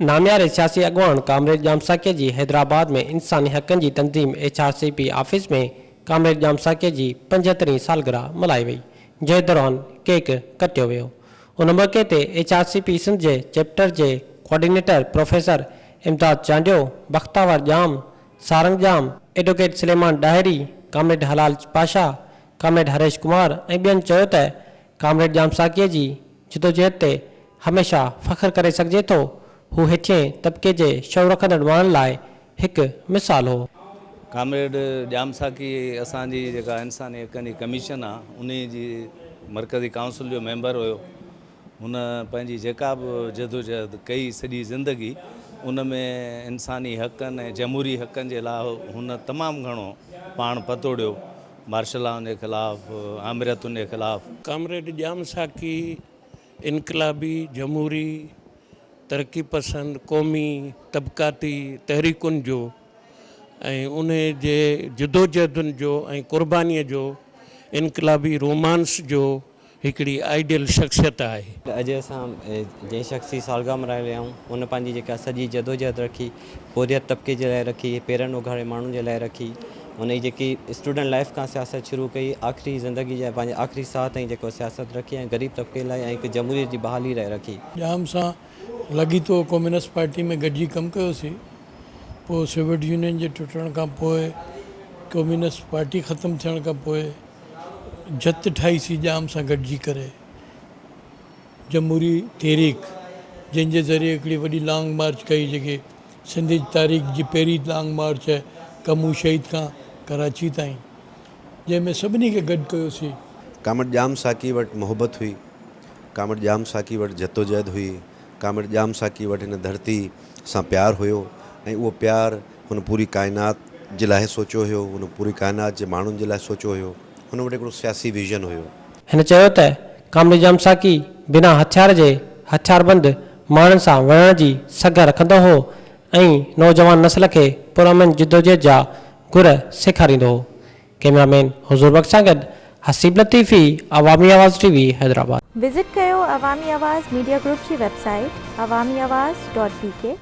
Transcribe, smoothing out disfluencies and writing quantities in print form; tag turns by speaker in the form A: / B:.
A: نامياري سياسي اڳواڻ ڪامريڊ ڄام ساقي جي حيدرآباد ۾ انساني حقن جي تنظيم H R C P office ۾ comrade Jam Saqi جي پنجهترين سالگرهه ملهائي وئي جنهن دوران ڪيڪ ڪٽيو ويو ان موقعي تي H R C P Sindh جي چيپٽر جي coordinator professor Imdad Chandio, Bakhtawar Jam, Sarang Jam, advocate Suleman Dahri, comrade Halal Pasha, comrade Harish Kumar ۽ ٻين چيو ته ڪامريڊ ڄام ساقيء جي جدوجهد تي هميشه فخر ڪري سگهجي ٿو، هو هيٺئين طبقي جي شعور رکندڙ ماڻهن لاء هڪ مثال هو.
B: ڪامريڊ ڄام ساقي اسان جي جيڪا انساني حقن جي ڪميشن آ انهي جي مرڪزي ڪائونسل جو ميمبر هيو. هن پنهنجي جيڪا به جدوجهد ڪئي سڄي زندگي ان ۾ انساني حقن ۽ جمهوري حقن جي لاء هن تمام گهڻو پاڻ پتوڙيو مارشل لائن جي خلاف آمريتن جي خلاف.
C: ڪامريڊ ڄام ساقي انقلابي، جمهوري، ترقي پسند، قومي، طبقاتي تحريڪن جو ۽ انهي جي جدوجهدن جو ۽ قربانيء جو انقلابي رومانس جو هڪڙي آئيڊيل شخصيت آهي.
D: اڄ اسان جنهن شخص جي سالگرهه ملهائي رهيا آهيون ان پنهنجي جيڪا سڄي جدوجهد رکي پورهيت طبقي جي لاء رکي پيرن اگهاڙي ماڻهن جي لاء رکي ان جي جيڪي اسٽوڊنٽ لائيف کان سياست شروع ڪئي آخري زندگي جا پنهنجي آخري ساهه تائين جيڪو سياست رکي ۽ غريب طبقي لاء ۽ هڪ جمهوريت جي بحالي لاء رکي.
E: ڄام سان لاڳيتو ڪميونسٽ پارٽي ۾ گڏجي ڪم ڪيوسين. پوء سوويٽ يونين جي ٽٽڻ کان پوء ڪميونسٽ پارٽي ختم ٿيڻ کان پوء جت ٺاهي سين ڄام سان گڏجي ڪري جمهوري تحريڪ جنهن جي ذريعي هڪڙي وڏي لانگ مارچ ڪئي جيڪي سنڌ جي تاريخ جي پهرين لانگ مارچ آهي ڪمون شهيد کان ڪراچي تائين جنهن ۾ سڀني کي گڏ ڪيوسين.
F: ڪامريڊ ڄام ساقي وٽ محبت هئي، ڪامريڊ ڄام ساقي وٽ جدوجهد هئي، ڪامريڊ ڄام ساقي وٽ هن ڌرتي سان پيار هيو ۽ اهو پيار هن پوري ڪائنات جي لاء سوچيو هيو، هن پوري ڪائنات جي ماڻهن جي لاء سوچيو هيو، هن وٽ هڪڙو سياسي ويزن هيو.
A: هن چيو ته ڪامريڊ ڄام ساقي بنا هٿيار جي هٿياربند ماڻهن سان وڙهڻ جي سگهه رکندو هو ۽ نوجوان نسل کي پرامن جدوجهد جا گر سيکاريندو هو. ڪئميرا مين حضور بخش سان گڏ Haseeb Latifi, Awami Awaz T V, Hyderabad.
G: Visit ڪيو عوامي آواز ميڊيا گروپ جي website Awami Awaz dot B K.